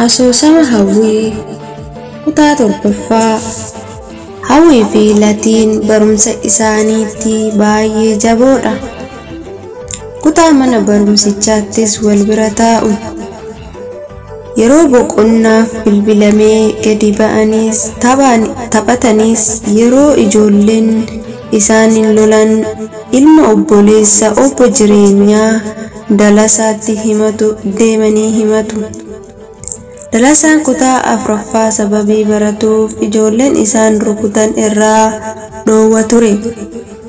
Asoosama Hawwii kutaa 7ffaa. Hawwii fi Latiin barumsa isaaniitti baay'ee jaboodha. Kutaa mana barumsichaattis wal bira taa'u. Yeroo boqonnaaf bilbilamee gadi ba'anis taphatanis, yeroo ijoolleen isaaniin lolan ilma obboleessa obbo Jireenyaa Dalasaatti deemanii himatu. Dalasaan kutaa 4ffaa sababii baratuuf ijoolleen isaan rukutan irraa dhoowwa ture.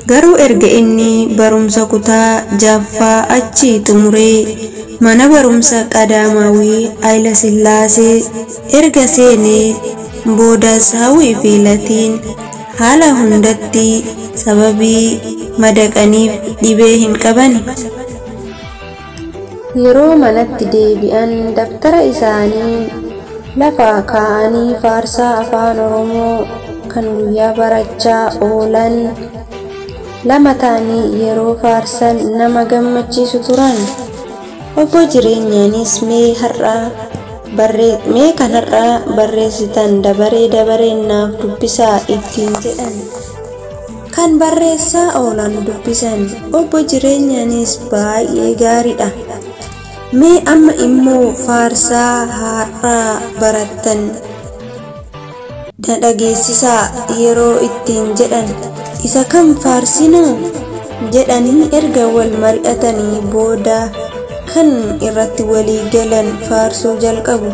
Garuu erga inni barumsa kutaa 6ffaa achii xumuree mana barumsa Qadaamaawii Hayilasillaasee erga seenee boodas Hawwii fi Latiin haala hundatti sababii madaqaniif dhibee hin qabani. Yeroo manatti deebi'an dabtara isaanii lafa kaa'anii faarsaa Afaan Oromoo kan guyyaa barachaa oolan lama ta'anii yeroo faarsan nama gammachiisu turan. Obbo Jireenyaanis mee kan har'a barreessitan dabaree dabareen naaf dubbisaa ittiin jedhan. Kan barreessaa oolan dubbisan. Obbo Jireenyaanis baay'ee gaariidha. Mee amma immoo faarsaa har'aa barattan na dhageessisaa yeroo ittiin jedhan, isa kam faarsinaa jedhanii erga wal mari'atanii booda kan irratti walii galan faarsuu jalqabu.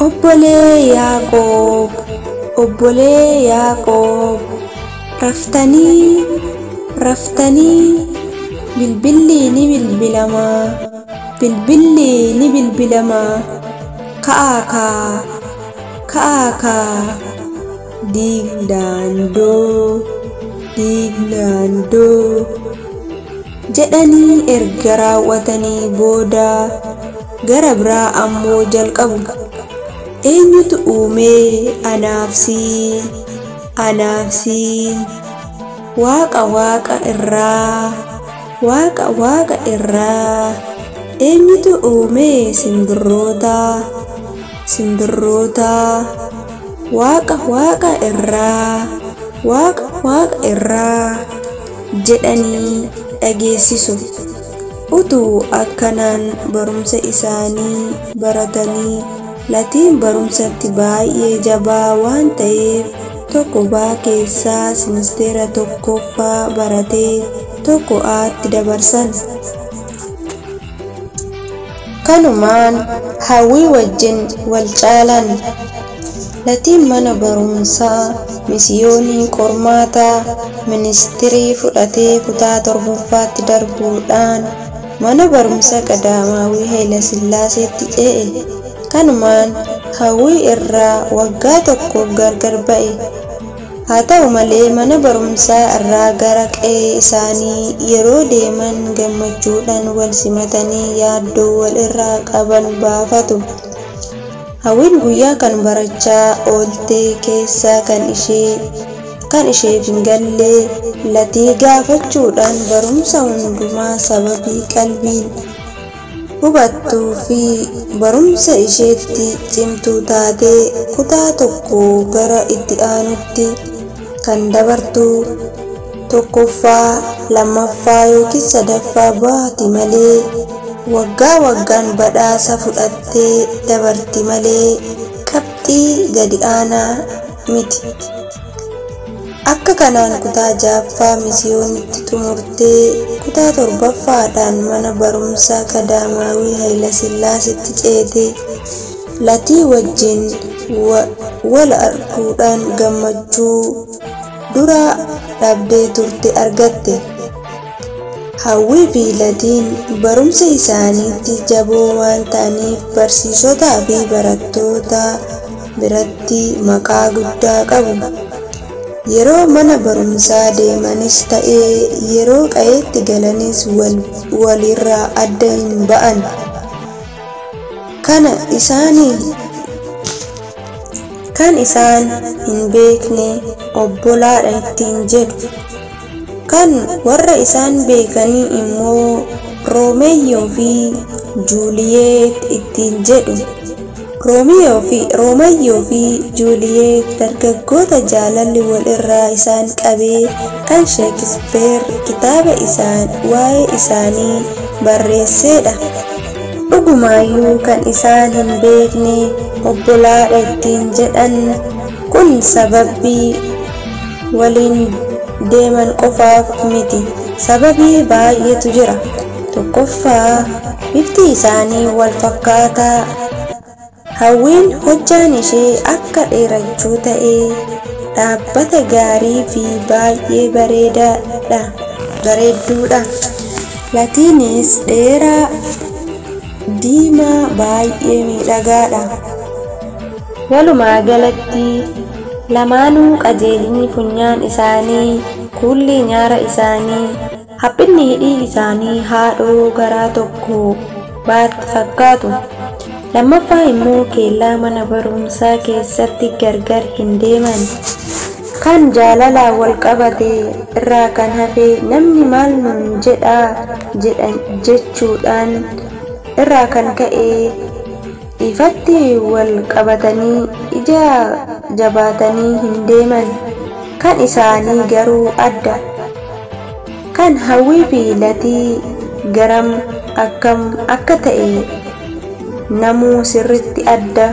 Obbolee Yaaqoob, obbolee Yaaqoob, raftanii raftanii, bilbilli ni bilbilamaa, bilbilli ni bilbilamaa, ka'aa kaa, ka'aa kaa, diigdaandoo, diigdaandoo jedhanii erga raawwatanii booda gara biraa ammoo jalqabu. Eenyutu uumee anaaf siin, anaaf siin, waaqa waaqa irraa, waaqa waaqa irraa, eenyutu uumee simbirroota, simbirroota, waaqa waaqa irraa, waaqa waaqa irraa jedhanii dhageessisu. Utuu akkanaan barumsa isaanii baratanii Latiin barumsatti baay'ee jabaa waan ta'eef tokko B keessaa simisteera 1ffaa baratee tokko A'tti dabarsan. Kanumaan Hawwii wajjin wal caalan. Latiin mana barumsaa Misiyoonii qormaata ministirii fudhatee kutaa 7ffaatti darbuudhaan mana barumsa Qadaamaawii Hayilasillaaseetti ce'e. Kanumaan Hawwii irraa waggaa tokkoof gargar ba'e. Haa ta'u malee mana barumsaa irraa gara qe'ee isaanii yeroo deeman gammachuudhaan wal simatanii yaaddoo wal irraa qaban baafatu. Hawwiin guyyaa kan barachaa oolte keessaa kan isheef hin galle Latii gaafachuudhaan barumsa hundumaa sababii qalbiin hubattuu fi barumsa isheetti cimtuu taatee kutaa tokkoo gara itti aanutti kan dabartu 1ffaa, 2ffaa yookiin 3ffaa baati malee waggaa waggaan badhaasa fudhattee dabarti malee qabxii gadi aanaa miti. Akka kanaan kutaa 6ffaa Misiyoonitti xumurtee kutaa 7ffaadhaan mana barumsa Qadaamaawii Hayilasillaaseetti ceete. Latii wajjin wal arguudhaan gammachuu dura dhabdee turte argatte. Hawwii fi Latiin barumsa isaaniitti jaboo waan ta'aniif barsiisotaa fi barattoota biratti maqaa guddaa qabu. Yeroo mana barumsaa deemanis ta'ee yeroo qe'eetti galanis walirraa adda hin ba'an. Kan isaan hin beekne obbolaadha ittiin jedhu. Kan warra isaan beekanii immoo Roomeyyoo fi Juuliyeet ittiin jedhu. Roomayyoo fi Juuliyeet dargaggoota jaalalli wal irraa isaan qabee kan Sheekispeer kitaaba waa'ee isaanii barreessedha. Dhugumaayyuu kan isaan hin beekne obbolaadha ittiin jedhan kun sababii waliin deeman qofaaf miti. Sababii baay'eetu jira. Tokkoffaa, bifti isaanii wal fakkaataa. Hawwiin hojjaan ishee akka dheerachuu ta'ee dhaabbata gaarii fi baay'ee bareedduudha. Latiinis dheeraa diimaa baay'ee miidhagaadha. Walumaa galatti lamaanuu qajeelinni funyaan isaanii, kuulli nyaara isaanii, haphinni hidhii isaanii haadhoo garaa tokko baatti fakkaatu. Lammaffaa immoo kellaa mana barumsaa keessatti gargar hin deeman. Kan jaalalaan wal qabate irraa kan hafe namni maal nuun jedhaa jechuudhaan irraa kan ka'e ifatti wal qabatanii ija jabaatanii hin deeman. Kan isaanii garuu adda. Kan Hawwii fi Latii garam akkam akka ta'e namuu sirriitti adda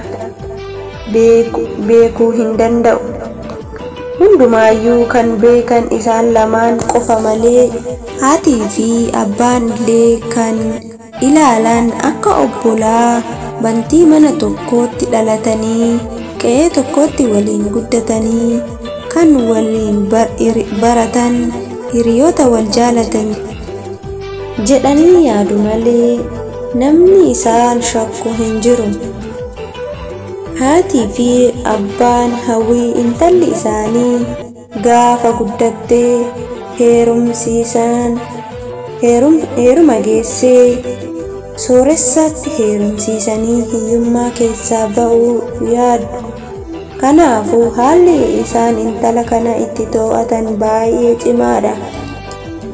beekuu hin danda'u. Hundumaayyuu kan beekan isaan lamaan qofa malee haatii fi abbaan illee kan ilaalan akka obbolaa bantii mana tokkotti dhalatanii qe'ee tokkotti waliin guddatanii kan waliin baratan hiriyoota wal jaalatan jedhanii yaadu malee namni isaan shakku hin jiru. Haatii fi abbaan Hawwii intalli isaanii gaafa guddattee heeruma geessee sooressatti heerumsiisanii hiyyummaa keessaa ba'uu yaadu. Kanaafuu haalli isaan intala kana itti to'atan baay'ee cimaadha.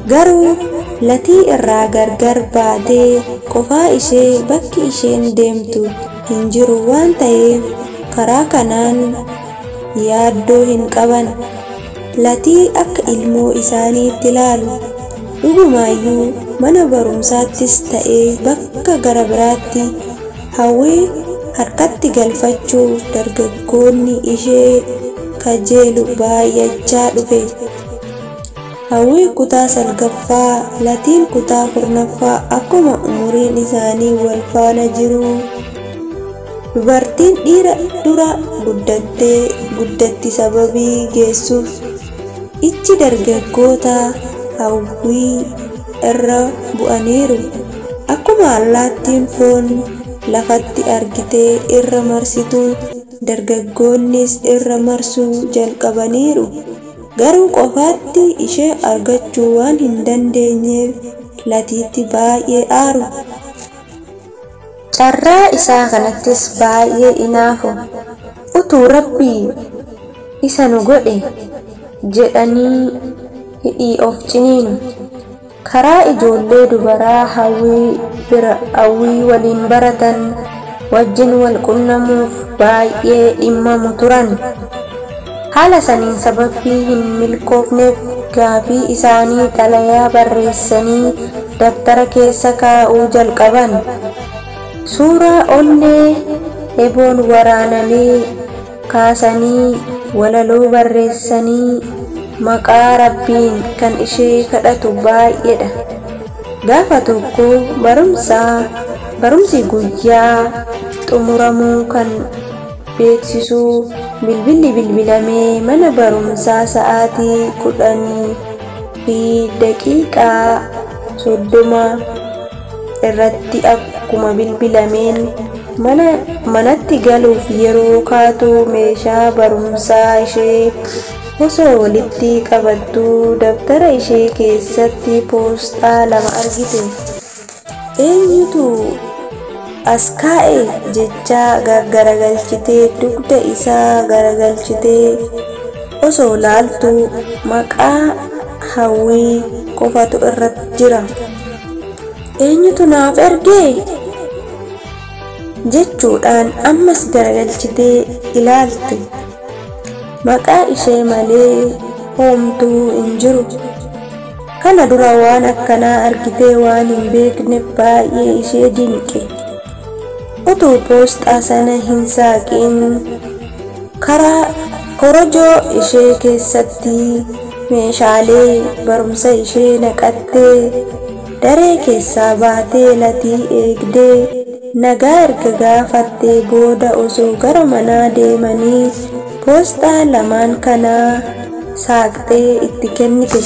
Garuu Latii irraa gargar baatee qofaa ishee bakki isheen deemtu hin jiru waan ta'eef karaa kanaan yaaddoo hin qaban. Latii akka ilmoo isaaniitti ilaalu. Dhugumaayyuu mana barumsaattis ta'ee bakka gara biraatti Hawwii harkatti galfachuuf dargaggoonni ishee kajeelu baay'achaa dhufe. Hawwii kutaa 9ffaa, Latiin kutaa 10ffaa akkuma umuriin isaanii wal faana jiru. Dubartiin dhiira dura guddatti sababii geessuuf ijji dargaggoota Hawwii irra bu'aniiru. Akkuma allaattiin foon lafatti argitee irra marsitu dargaggoonnis irra marsuu jalqabaniiru. Garuu qofaatti ishee argachuu waan hin dandeenyeef Latiitti baay'ee aaru. Carraa isaa kanattis baay'ee inaafu. Utuu Rabbi isa nu godhe jedhanii hidhii of ciniinu. Karaa ijoollee dubaraa Hawwii waliin baratan wajjin wal qunnamuuf baay'ee dhimmamu turan. Haala saniin sababii hin milkoofneef gaafii isaanii xalayaa barreessanii dabtara keessa kaa'uu jalqaban. Suuraa onnee eboon waraanamee kaasanii walaloo barreessanii maqaa Rabbiin kan ishee kadhatu baay'eedha. Gaafa tokko barumsi guyyaa xumuramuu kan beeksisu bilbilli bilbilamee mana barumsaa sa'aatii 10:30 irratti akkuma bilbilameen manatti galuuf yeroo kaatu meeshaa barumsaa ishee osoo walitti qabattuu dabtara ishee keessatti poostaa 2 argite. Eenyutu as kaa'e jechaa garagalchitee dugda isaa garagalchitee osoo laaltu maqaa Hawwii qofatu irra jira. Eenyutu naaf ergee? Jechuudhaan ammas garagalchitee ilaalte. Maqaa ishee malee homtuu hin jiru. Kana dura waan akkanaa argitee waan hin beekneef baay'ee ishee dinqe. Utuu poostaa sana hin saaqiin karaa korojoo ishee keessatti meeshaalee barumsa ishee naqattee daree keessaa baatee Latii eegdee nagaa erga gaafattee booda osoo gara manaa deemanii poostaa lamaan kana saaqxee itti kennite.